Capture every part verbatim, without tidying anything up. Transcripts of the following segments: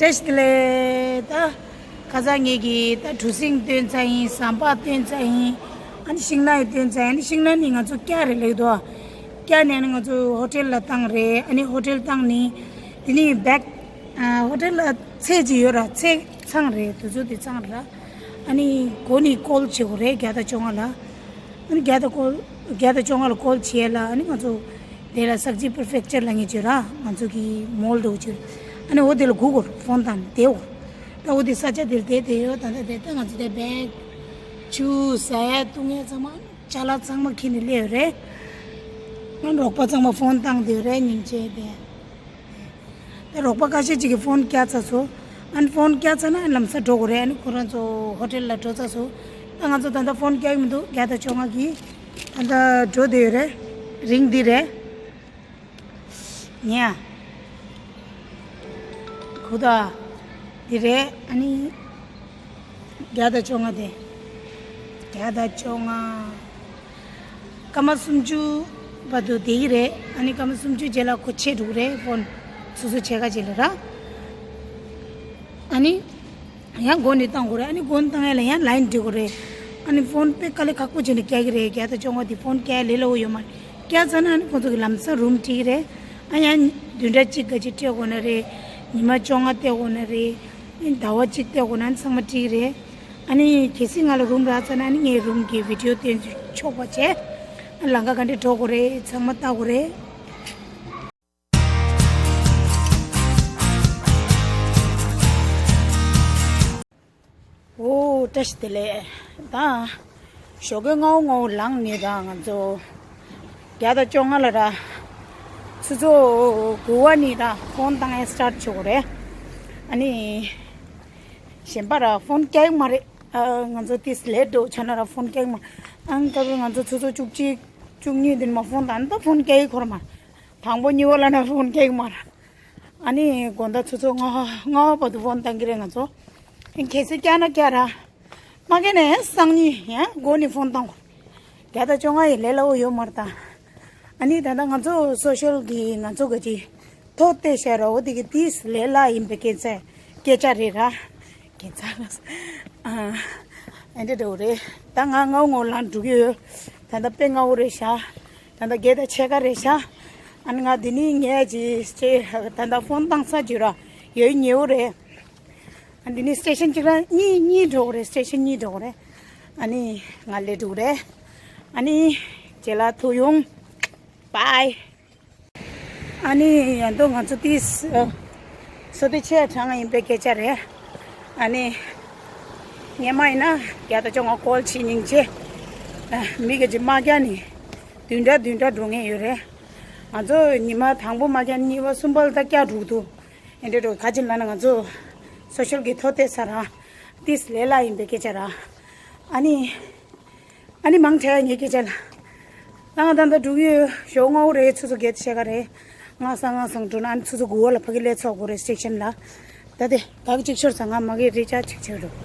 བཀྲ་ཤིས་བདེ་ལེགས། ད་ཁ་སང་ངེད་ཀྱིས་ད་གྲུ་གཟིངས་བཏོན་ཚར་ཡིན། ཟམ་པ་བཏོན་ཚར་ཡིན། ཨ་ནི་ཤིང་ནགས་ཡང་བཏོན་ཚར་ཡིན། ཨ་ནི་ཤིང་ནགས་ནི་ང་ཚོ་བཀྱག་རེད་ལེགས་འདུག་བཀྱག་ནས་ཨ་ནི་ང་ཚོ་ཧོ་ཊེལ་ལ་བཏང་རེད། ཨ་ནི་ཧོ་ཊེལ་བཏང་ནི་དེ་ནི་བེག་ཨ་ཧོ་ཊེལ་ལ་ཚད་ཅིག་ཡོད་ར། ཚད་ཚང་རེད། དུས་ཚོད་དེ་ཚང་ར། ཨ་ནི་སྒོ་ནས་ཀོལ་བྱེད་དགོས་རེད། བརྒྱ་དང་བཅོ་ལྔ་ལ། ཨ་ནི་བརྒྱ་དང་ཀོལ་བརྒྱ་དང་བཅོ་ལྔ་ལ་ཀོལ་བྱས་ལ། ཨ་ནི་ང་ཚོ་དེ་ལ་སག་ཇི་པར་ཕེག་ཅར་ལ་ངེས་བྱོས་ར། ང་ཚོ་གི་མོལ་འགྲོ་བྱོས། ཨ་ནི་འོ་དེ་ལ་སྒུག་དགོས། ཕོན་བཏང་བསྡད་དགོས། ད་འོ་དེ་ས་ཆ་དེར་བསྡད་བསྡད་ཡོད། ད་ལྟ་དེ་ལྟ་ང་ཚོ་དེ་བེག་ཆུ་ཟ་ཡ་བཏུང་ཡ་ཚང་མ་ཅ་ལག་ཚང་མ་ཁྱེར་ནས་སླེབས་ཡོད་རེད། ང་རོགས་པ་ཚང་མ་ཕོན་བཏང་བསྡད་ཡོད་རེད། སྙིང་རྗེ་དེ། ད་རོགས་པ་ཁ་ཤས་ཅིག་གིས་ཕོན་བཀྱག་ཚར་སོང་། ཨ་ནི་ཕོན་བཀྱག་ཚར་ན་ལམ་སང་འགྲོ་དགོས་རེད། ཨ་ནི་ཁོ་རང་ཚོ་ཧོ་ཊེལ་ལ་འགྲོ་ཚར་སོང་། ད་ང་ཚོ་ད་ལྟ་ཕོན་བཀྱག་གི་མི་འདུག་བརྒྱ་དང་བཅོ་ལྔ་གི་ད་ལྟ་འགྲོ་བསྡད་ཡོད་རེད། རིང་འདི་རེད། ཉེ་ཡ། གུ་ད། འདི་རེད། ཨ་ནི། བརྒྱ་དང་བཅོ་ལྔ་དེ། བརྒྱ་དང་བཅོ་ལྔ། སྐར་མ་སུམ་ཅུ་བར་དུ་བསྡད་ཀྱི་རེད། ཨ་ནི་སྐར་མ་སུམ་ཅུ་རྗེས་ལ་ཁོ་ཆད་འགྲོ་གི་རེད། ཕོན་སོ་སོ་ཆད་ཁ་རྗེས་ལ་ར། ཨ་ནི་ཡང་སྒོ་ནས་བཏང་དགོས་རེད། ཨ་ནི་སྒོ་ནས་བཏང་ཡ་ལ་ཡང་ལའིན་སྒྲིག་དགོས་རེད། ཨ་ནི་ཕོན་དཔེ་དཀའ་ལས་ཁག་པོ་བྱས་ནས་བཀྱག་གི་རེད། བརྒྱ་དང་བཅོ་ལྔ་དེ་ཕོན་བཀྱག་ལས་སླ་པོ་ཡོད་མ་རེད། བཀྱག་ཚར་ན་ཨ་ནི་ཁོང་ཚོ་གི་ལམ་སང་རུམ་སྒྲིག་གི་རེད། ཨ་ཡང་བདུན་ཕྲག་གཅིག་ག་ཅིག་སྤྲད་དགོས་ན་རེད། ཉི་མ་བཅོ་ལྔ་སྟེར་དགོས་ན་རེད། ཨ་ནི་ཟླ་བ་གཅིག་སྟེར་དགོས་ན་ཨ་ནི་ཚང་མ་སྒྲིག་གི་རེད། ཨ་ནི་གལ་སྲིད་ང་ལ་རུམ་རག་ཚར་ན་ཨ་ནི་ངས་རུམ་གྱི་བི་ཌི་ཡོ་སྟོན་ཆོག་པ་བྱས། ཨ་ལམ་ཁ་ག་འདྲས་འགྲོ་དགོས་རེད། ཚང་མ་ལྟ་དགོས་རེད། འོ། བཀྲ་ཤིས་བདེ་ལེགས། ད་ཞོགས་ཀས་སྔ་པོ་སྔ་པོ་ལངས་ནས་ད་ང་ཚོ་བརྒྱ་དང་བཅོ་ལྔ་ལ་ར། ཆུ་ཚོད་དགུ་པ་ནས་ད་ཕོན་བཏང་ཡ་སི་ཊར་ཊི་བྱེད་དགོས་རེད། ཨ་ནི་གཞན་པ་ར་ཕོན་བཀྱག་གི་མ་རེད། ཨ་ང་ཚོ་ཏིས་ལེ་ཊི་འགྲོ་ཆ་ན་ར་ཕོན་བཀྱག་གི་མ། ཨ་ནི་ད་ང་ཚོ་ཆུ་ཚོད་བཅུ་གཅིག་བཅུ་གཉིས་དེ་ནས་མར་ཕོན་བཏང་། ད་ཕོན་བཀྱག་གི་ཁོ་ར་མ། དང་པོ་གཉིས་པ་ལ་ན་ཕོན་བཀྱག་གི་མ་ར། ཨ་ནི་དགོང་དག་ཆུ་ཚོད་ལྔ་ལྔ་པ་བར་དུ་ཕོན་བཏང་གི་རེད་ང་ཚོ། ཨ་ནི་གལ་སྲིད་བཀྱག་ན་བཀྱག་ར། མ་བཀྱག་ན་སང་ཉིན་ཡང་སྒོ་ནས་ཕོན་བཏང་དགོས། བརྒྱ་དང་བཅོ་ལྔ་ཡི་ལས་སླ་པོ་ཡོད་མ་རེད་ད། ཨ་ནི་ད་ལྟ་ང་ཚོ་སོ་ཤལ་གྱི་ང་ཚོ་ག་ཅིག་ཐོ་བལྟས་བཞག་ར། འོ་དེ་གི་ཏིས་ལས་སླ་ཡིན་པའི་སྐད་ཆ་སྐད་ཆ་རེད་ར། སྐད་ཆ་ཨ་ཨེ་འདྲ་འདྲ་བོ་རེད། ད་ང་སྔ་པོ་སྔ་པོ་ལངས་འགྲོ་གི་ཡོད། ད་ལྟ་དཔེ་སྔ་པོ་རེད་ཤག་ད་ལྟ་བརྒྱད་དང་ཕྱེད་ཀ་རེད་ཤག་ཨ་ནི་ང་འདི་ནས་ངས་ཅིག་ཅིག་ད་ལྟ་ཕོན་བཏང་ས་ཅིག་ར་ཡོད་ཉེ་བོ་རེད། ཨ་འདི་ནས་སི་ཊེ་ཤན་གཅིག་ར་གཉིས་གཉིས་འགྲོ་གི་རེད། སི་ཊེ་ཤན་གཉིས་འགྲོ་གི་རེད། ཨ་ནི་ང་སླེབས་འགྲོ་གི་རེད། ཨ་ནི་རྗེས་ལ་ཐུག་ཡོང་། བའི། ཨ་ནི་ཡང་ཏོ་ང་ཚོ་ཏིས་ཨ་བསོད་བདེ་ཆེ་དྲགས་ཡིན་པའི་སྐད་ཆ་རེད། ཨ་ནི་སྔོན་མ་ཡིན་ན་བརྒྱ་དང་བཅོ་ལྔ་ཀོལ་བྱེད་སྙིང་རྗེ། ཨ་མི་ག་ཅིག་མ་བཀྱག་ནི་བདུན་ཕྲག་བདུན་ཕྲག་འགྲོ་མཁན་ཡོད་རེད། ང་ཚོ་ཉི་མ་དང་པོ་མ་བཀྱག་ནི་གཉིས་པ་གསུམ་པ་ལ་ད་བཀྱག་འགྲོ་གི་འདུག་ཨེ་འདྲ་འགྲོ་ག་ཅིག་ལབ་ན་ང་ཚོ་སོ་ཤལ་གྱི་ཐོ་བལྟས་ཚར་ར། ཏིས་ལས་སླ་ཡིན་པའི་སྐད་ཆ་ར། ཨ་ནི། ཨ་ནི་མང་ཆེ་བ་ངའི་སྐད་ཆ་ལ། ང་ད་ལྟ་འགྲོ་གི་ཡོད། ཞོགས་སྔ་པོ་རེད། ཆུ་ཚོད་བརྒྱད་དང་ཕྱེད་ཀ་རེད། སྔ་སང་སྔ་སང་འགྲོ་ན་ཨ་ནི་ཆུ་ཚོད་དགུ་པ་ལ་ཕ་གི་སླེབས་ཚར་དགོས་རེད་སི་ཊེ་ཤན་ལ། ད་དེ་ག་གི་ཅིག་ཤོར་ཙང་ང་མ་གི་རི་ཅར་ཇི་ཅིག་བྱེད་རོགས།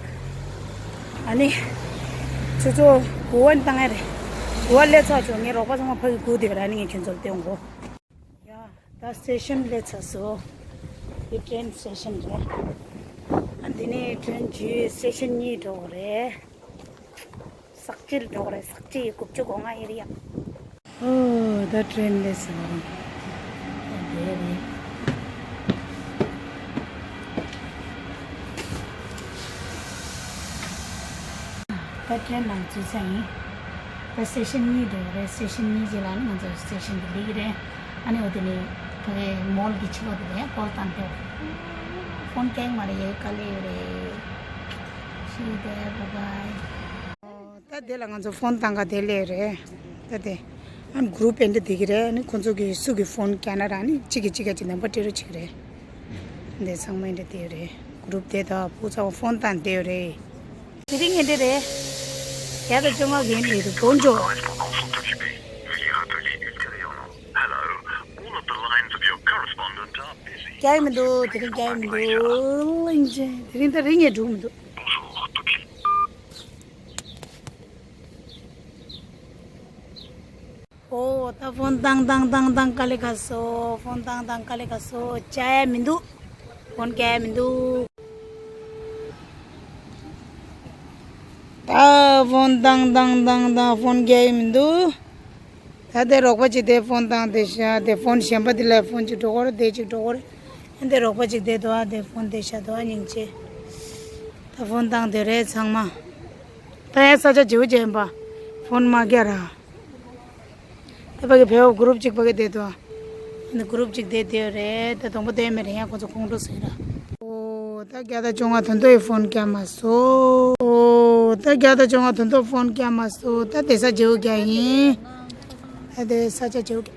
ཨ་ནི་ཆུ་ཚོད་དགུ་པ་ནས་བཏང་ཡ་རེད། དགུ་པ་སླེབས་ཚར་ཆོག་ངའི་རོགས་པ་ཚང་མ་ཕ་གི་སྒུག་བསྡད་ཡོད་རེད། ཨ་ནི་ངས་ཁྱོད་ཚོ་ལ་སྟོན་དགོས། ཡ། ད་སི་ཊེ་ཤན་སླེབས་ཚར་སོང་། འདི་ཊེན་སི་ཊེ་ཤན་རེད། ཨ་འདི་ནས་ཊེན་བརྒྱུད་སི་ཊེ་ཤན་གཉིས་འགྲོ་གི་རེད། ས་གཅིག་འགྲོ་གི་རེད། ས་གཅིག་དགུ་བཅུ་གོ་ལྔ་ཨེ་རི་ཡ། ཨོ་ད་ཊེན་སླེབས་སོང་། ད་འདི་རེད། ད་ཊེན་ནང་འཛུལ་ཚར་ཡིན། ད་སི་ཊེ་ཤན་གཉིས་འགྲོ་གི་རེད། སི་ཊེ་ཤན་གཉིས་རྗེས་ལ་ནི་ང་ཚོ་སི་ཊེ་ཤན་དེ་སླེབས་ཀྱི་རེད། ཨ་ནི་འོ་དེ་ནས་ཕ་གི་མོལ་གྱི་ཕྱི་ལོགས་དེ་ནས་ཀོལ་བཏང་སྟེ། ཕོན་བཀྱག་མ་རེད། ཡ་དཀའ་ལས་ཡོད་རེད། See you there. Bye bye. ད་དེ་ལ་ང་ཚོ་ཕོན་བཏང་ག་དེ་སླེབས་རེད། ད་དེ་ཨ་གུ་རུབ་ཨེ་འདྲ་དེ་གི་རེད། ཨ་ནི་ཁོ་ཚོ་གི་སུ་གི་ཕོན་བཀྱག་ན་ར་ནི་གཅིག་གིས་གཅིག་ག་ཅིག་ནམ་བར་སྤྲད་རོགས་བྱེད་ཀྱི་རེད། འདི་ཚང་མ་ཨེ་འདྲ་དེ་ཡོད་རེད། གུ་རུབ་དེ་དང་ཕུག་ཚང་ཕོན་བཏང་དེ་ཡོད་རེད། དེ་རིང་ཨེ་འདྲ་རེད། བརྒྱ་དང་བཅོ་ལྔ་གན་ལས་རུ་དོན་འཇོག Veuillez rappeler ultérieurement. Hello, all of the lines of your correspondent are busy. རྒྱག་མི་འདུག་དེ་རིང་རྒྱག་མི་འདུག་ལིང་ཅན། དེ་རིང་ད་རིང་ངས་འགྲུག་མི་འདུག Bonjour, toutes les ཨོ་ད་ཕོན་བཏང་བཏང་བཏང་བཏང་དཀའ་ལས་ཁག་སོང་། ཕོན་བཏང་བཏང་དཀའ་ལས་ཁག་སོང་། བཅག་ཡ་མི་འདུག་ཕོན་རྒྱག་ཡ་མི་འདུག་ད་ཕོན་བཏང་བཏང་བཏང་བཏང་ཕོན་རྒྱག་ཡ་མི་འདུག་ད་དེ་རོགས་པ་ཅིག་དེ་ཕོན་བཏང་དེ་ཤ་དེ་ཕོན་གཞན་པ་དེ་ལ་ཕོན་ཅིག་འགྲོ་གོ་རེད། དེ་ཅིག་འགྲོ་གོ་རེད། ཨ་དེ་རོགས་པ་ཅིག་དེ་དོ་ཨ་དེ་ཕོན་དེ་ཤ་དོ་ཨ་སྙིང་རྗེ། ད་ཕོན་བཏང་དེ་རེད་ཚང་མ། ད་ཡ་ས་ཆ་བརྗེ་བོ་བརྗེ་ཡིན་པ། ཕོན་མ་རྒྱག་ར། ད་ཕ་གི་བེའོ་གུ་རུབ་ཅིག་ཕ་གི་བསྡད་དོ། ཨ་ནི་གུ་རུབ་ཅིག་བསྡད་དེ་རེད། ད་དང་པོ་བསྡད་མེད་རེད། ཡང་ཁོ་ཚོ་ཁོང་ཁྲོ་ཟེར་ར། ཨོ་ད་བརྒྱ་དང་བཅོ་ལྔ་དོན་དོ་ཡི་ཕོན་རྒྱག་མ་སོ། ཨོ་ད་བརྒྱ་དང་བཅོ་ལྔ་དོན་དོ་ཕོན་རྒྱག་མ་སོ། ད་དེ་ས་བརྗེ་བོ་རྒྱག་ཡིན། ད་དེ་ས་ཆ་བརྗེ་བོ་རྒྱག་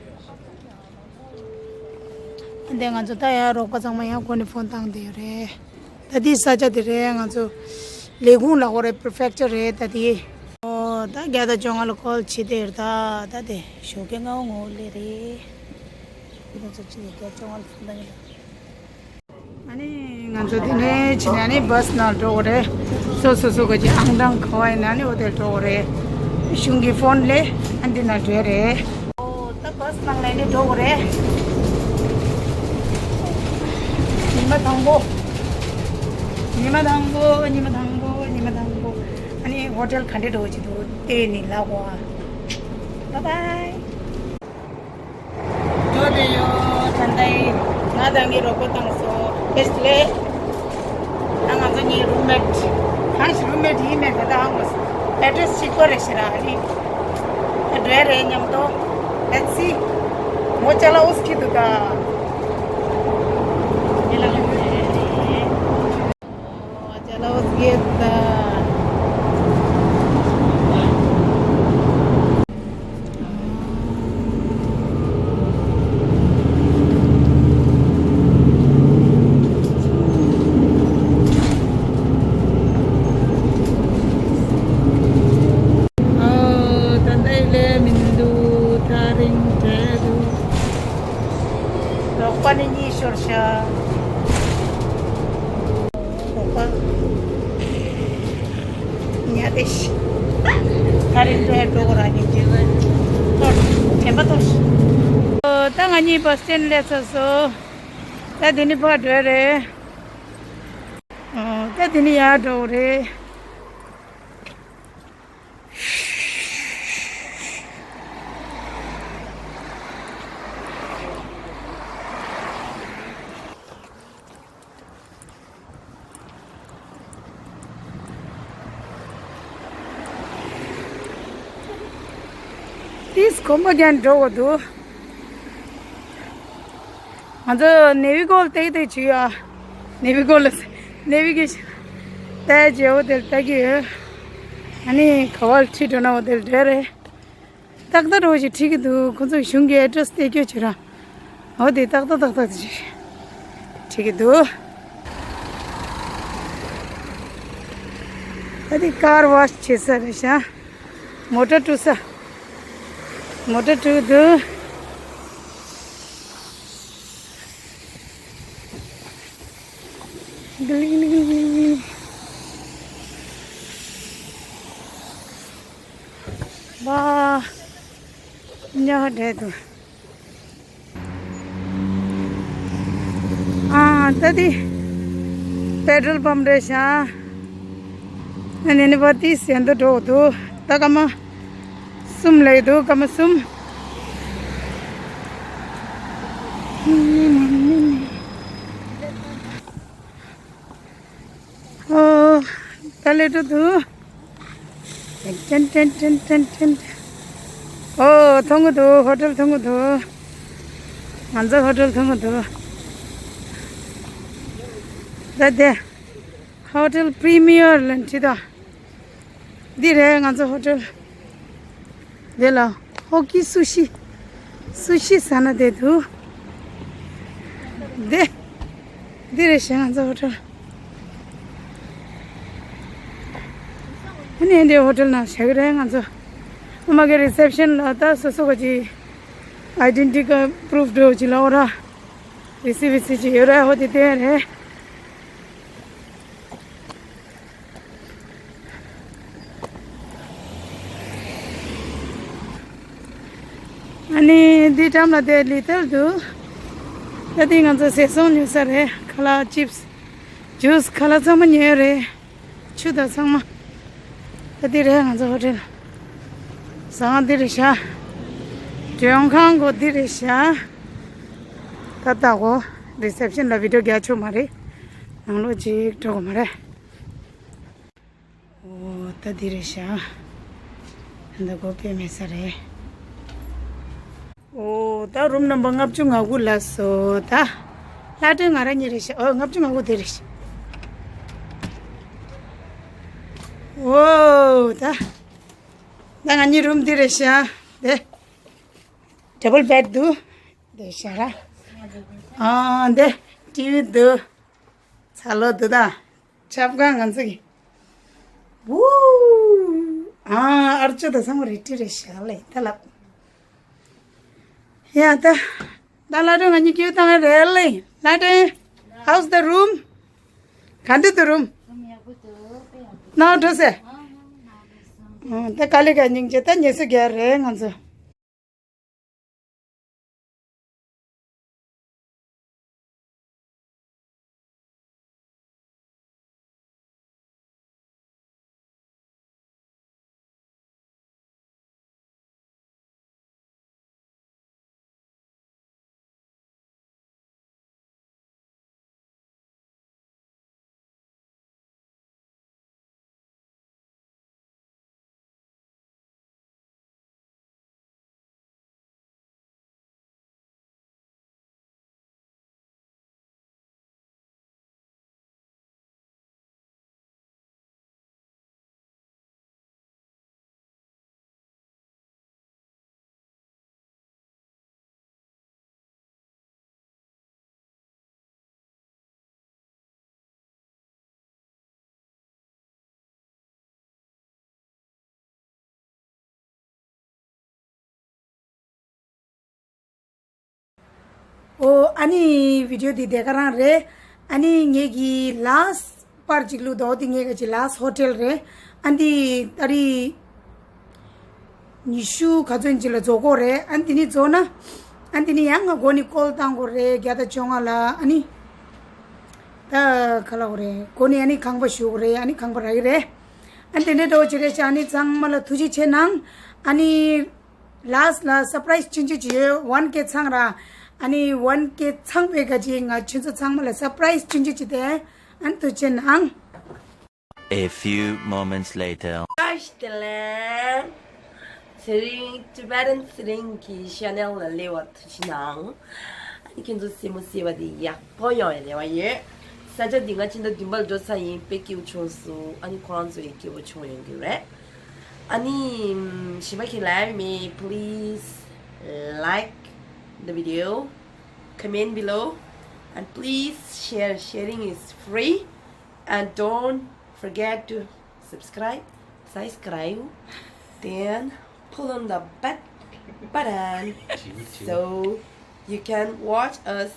འདི་ང་ཚོ་ད་ཡང་རོགས་པ་ཚང་མ་ཡང་ཁོ་ནས་ཕོན་བཏང་བསྡད་ཡོད་རེད། ད་འདི་ས་ཆ་དེ་རེད། ང་ཚོ་ལས་ཁུངས་ལ་ཧོ་རེད། པི་རི་ཕེག་ཅར་རེད་ད་དེ། ཨོ་ད་བརྒྱ་དང་བཅོ་ལྔ་ལ་ཀོལ་བྱེད་དེ་རེད། ད་ད་དེ་ཞོགས་ཀས་སྔ་པོ་ངོ་ལས་རེད། ད་ཚོ་ཅི་ལ་བརྒྱ་བཅོ་ལྔ་ལ་ཕོན་བཏང་གི་རེད། ཨ་ནི་ང་ཚོ་དེ་ནས་ཕྱིན་ནས་ཨ་ནི་བྷ་སི་ནང་འགྲོ་དགོས་རེད། སོ་སོ་སོ་ག་ཅིག་ཨང་གྲངས་ག་བ་ཡིན་ན་ཨ་ནི་ཨོ་དེར་འགྲོ་དགོས་རེད། གཞུང་གི་ཕོན་ལས་ཨ་འདི་ན་འགྲོ་རེད། ཨོ་ད་བྷ་སི་ནང་ལས་ནི་འགྲོ་དགོས་རེད། ཉི་མ་དང་པོ། ཉི་མ་དང་པོ། ཉི་མ་དང་པོ། ཉི་མ་དང་པོ། ཨ་ནི་ཧོ་ཊེལ་ག་འདྲས་འགྲོ་གི་འདུག་བལྟས་ནི་ལབ་དགོས་ཨ། བྷའི་བྷའི། འགྲོ་བསྡད་ཡོད། ད་ལྟ་ཡིན་ང་དང་གི་རོགས་པ་བཏང་སོང་། བེ་སི་ལེ། ད་ང་ཚོ་གཉིས་རུམ་མེཊ། གང་ཞིག་རུམ་མེཊ་ཡིན་མེད་ད་ལྟ་ཧ་གོ་སོང་། ཨེ་ཌི་རེ་སི་གཅིག་པ་རེད་ཤི་ར་ཨ་ནི། ད་འགྲོ་ཡ་རེད་མཉམ་དུ། Let's see. མོ་ཅ་ལག་འུ་སུ་ཁྱི་འདུག་ག་ཨོ། ད་ལྟ་ཡི་ལས་མི་འདུག་ཐག་རིང་བྲལ་འདུག་རོགས་པ་ནི་གཉིས་ཤོར་ཤག་རོགས་པ་ཉལ་ཏེ་ཤི། ཐག་རིང་བྲལ་འགྲོ་དགོས་ར་ཉིན་རྗེས་ལ་གཏོར་དྲན་པ་གཏོར་ཤི། ཨོ། ད་ང་གཉིས་བྷ་སི་སི་ཊེན་ལ་སླེབས་ཚར་སོང་། ད་འདི་ནི་ཕར་འགྲོ་རེད། ཨོ། ད་འདི་ནི་ཡར་འགྲོ་རེད། ཏིས་གོམ་པ་རྒྱག་འགྲོ་དགོས་འདུག་ང་ཚོ་ནེ་བི་གོ་ལ་ཏེག་ཏེག་བྱེད་ཡ། ནེ་བི་གོ་ལ་ནེ་བི་གེ་ཤན་ལྟ་བྱེད་འོ་དེར་ལྟ་གི་ཡོད། ཨ་ནི་ག་བར་ཁྲིད་འགྲོ་ན་འོ་དེར་འགྲོ་རེད། ཏག་ཏག་འགྲོ་ཞིག་ཁྲིད་ཀྱི་འདུག་ཁོ་ཚོ་གཞུང་གི་ཨེ་ཌི་རེ་སི་སྟེར་རྒྱུ་བྱེད་ར། འོ་དེ་ཏག་ཏག་ཏག་ཏག་ཅིག་ཁྲིད་ཀྱི་འདུག་ཨ་དེ་ཀར་ཝོཤ་བྱེད་ས་རེད་ཤག་མོ་ཊ་བཀྲུ་ས། མོ་ཊ་བཀྲུ་འདུག་གླིང་གླིང་གླིང་གླིང་གླིང་། ཝ། ཉག་འདྲེ་འདུག་ཨ། ད་དེ་པེ་ཊོལ་པམ་རེད་ཤག་ཨ་ནི་ནི་བ་ཏི་སེན་དུ་འགྲོ་འདུག་ད་སྐར་མ་གསུམ་ལས་འདུག་སྐར་མ་གསུམ། ཨོ། ད་ལས་འགྲོ་འདུག་ཏན་ཏན་ཏན་ཏན་ཏན། ཨོ། མཐོང་གི་འདུག་ཧོ་ཊེལ་མཐོང་གི་འདུག་ང་ཚོ་ཧོ་ཊེལ་མཐོང་གི་འདུག་ད་དེ་ཧོ་ཊེལ་པི་རི་མི་ཡར་ལ་འཁྲིད་དོ། འདི་རེད་ང་ཚོ་ཧོ་ཊེལ། འདི་ལ་ཧོ་ཀི་སུ་ཤི། སུ་ཤི་ཟ་ན་དེ་འདུག་འདི། འདི་རེད་ཤག་ང་ཚོ་ཧོ་ཊེལ། ཨ་ནི་འདི་ཧོ་ཊེལ་ནང་བཞག་གི་རེད་ང་ཚོ། ཨ་མ་གི་རི་སེབ་ཤན་ལ་ད་སོ་སོ་ག་ཅིག་ཨའི་ཌེན་ཊི་ཊི་ཀར་པུ་རུབ་འདྲ་བོ་ཅིག་ལ་འོ་ར། རི་སི་བི་སི་ཅིག་ཡོད་ར་ཧོ་དེ་སྟོན་རེད། ཨ་ནི་འདི་འགྲམ་ལ་དེ་ལི་ཐལ་འདུག་ད་འདི་ང་ཚོ་ཟས་སོང་ཉོ་ས་རེད། ཁ་ལག་ཅིབས། ཇུས། ཁ་ལག་ཚང་མ་ཉོས་རེད། ཆུ་དང་ཚང་མ། ད་འདི་རེད་ང་ཚོ་ཧོ་ཊེལ། ཟ་ཁང་འདི་རེད་ཤག་མགྲོན་ཁང་སྒོ་འདི་རེད་ཤག་ད་ལྟ་གོ་རི་སེབ་ཤན་ལ་བི་ཌིའོ་རྒྱག་ཆོག་མ་རེད། ནང་ལོགས་ཅིག་འགྲོ་དགོས་མ་རེད། ཨོ་ད་འདི་རེད་ཤག་ད་སྒོ་ཕྱེ་མེད་ས་རེད། ཨོ་ད་རུམ་ནམ་བར་ལྔ་བཅུ་ང་དགུ་ལ་སོ་ད། ལྷ་སྒྲོན་ང་རང་གཉིས་རེད་ཤག་ཨོ་ལྔ་བཅུ་ང་དགུ་དེ་རེད་ཤག་ཨོ་ད། ད་ང་གཉིས་རུམ་འདི་རེད་ཤག་དེ། ཌབ་བལ་བེཌ་འདུག་དེ་ཤག་ར། ཨ་དེ་ཊི་ཝི་འདུག་ཚ་ལོ་འདུག་ད། ཆབ་ཁང་ང་ཚོ་གི་ཝུ། ཨ་ཨར་ཅོ་ད་ཚང་མ་རེ་ཌི་རེད་ཤག་ལེ་ད་ལབ། ཡ་ད། ད་ལྷ་སྒྲོན་ང་གཉིས་ཀྱི་བཏང་རེད་ལེ། ལྷ་སྒྲོན། How's the room? ག་འདྲ་འདུག་རུམ། ནང་འགྲོ་ཟེར། ཨ་ད་དཀའ་ལས་ཁག་སྙིང་རྗེ་ད་ཉལ་ས་རྒྱག་རེད་ང་ཚོ། ཨོ་ཨ་ནི་བི་ཌིའོ་འདི་དེ་ག་རང་རེད། ཨ་ནི་ངེད་ཀྱི་ལཱསྚ་པར་ཅིག་བླུགས་འདུག་འདི་ངེད་ཀྱི་ལཱསྚ་ཧོ་ཊེལ་རེད། ཨ་འདི་ཏ་རིག་ཉི་ཤུ་ག་ཚོད་ཅིག་ལ་རྫོགས་ཀྱི་རེད། ཨ་འདི་ནི་རྫོགས་ན་ཨ་འདི་ནི་ཡང་ང་སྒོ་ནས་ཀོལ་བཏང་དགོས་རེད་བརྒྱ་དང་བཅོ་ལྔ་ལ། ཨ་ནི་ད་ག་ལབ་དགོས་རེད། སྒོ་ནས་ཨ་ནི་ཁང་པ་ཞུ་དགོས་རེད། ཨ་ནི་ཁང་པ་རག་གི་རེད། ཨ་འདི་འདྲ་འདྲ་བོ་ཅིག་རེད་ཤག་ཨ་ནི་ཚང་མ་ལ་ཐུགས་རྗེ་ཆེ་གནང་། ཨ་ནི། ལཱསྚ་ལ་སར་པ་རའི་སི་ཆུང་ཆུང་ཅིག་ཡོད། ཝན་ཀེ་ཚང་ར། ཨ་ནི་ཝན་ཀེ་ཚང་བའི་ག་ཅིག་ང་ཁྱེད་ཚོ་ཚང་མ་ལ་སར་པ་རའི་སི་ཆུང་ཆུང་ཅིག་དེ་ཨ་ནི་ཐུགས་རྗེ་གནང་། A few moments later. ཨ་ཤི་དེ་ལན། ཚེ་རིང་ཊི་བེ་ཊན་ཚེ་རིང་གི་ཤེ་ནལ་ལ་སླེབས་པ་ཐུགས་རྗེ་གནང་། ཨ་ནི་ཁྱེད་ཚོ་སེམས་པ་བཟང་པོ་དེ་ཡག་པོ་ཡོང་བའི་རེ་བ་ཡོད། ས་ཆ་འདི་ང་ཕྱི་ཟླ་བདུན་པར་འགྲོ་ཚར་ཡིན། དཔེ་སྐྱིད་པོ་བྱུང་སོང་། ཨ་ནི་ཁོ་རང་ཚོ་ཡང་སྐྱིད་པོ་བྱུང་ཡོང་གི་རེད། ཨ་ནི་གཞན་པ་ཁྱེད་ལབ་མེད། Please like the video, comment below, and please share. Sharing is free. And don't forget to subscribe, subscribe, then pull on the bell button so you can watch us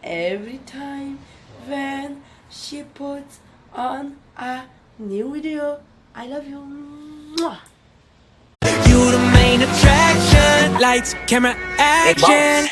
every time when she puts on a new video. I love you. Mwah. You the main attraction. Lights, camera, action.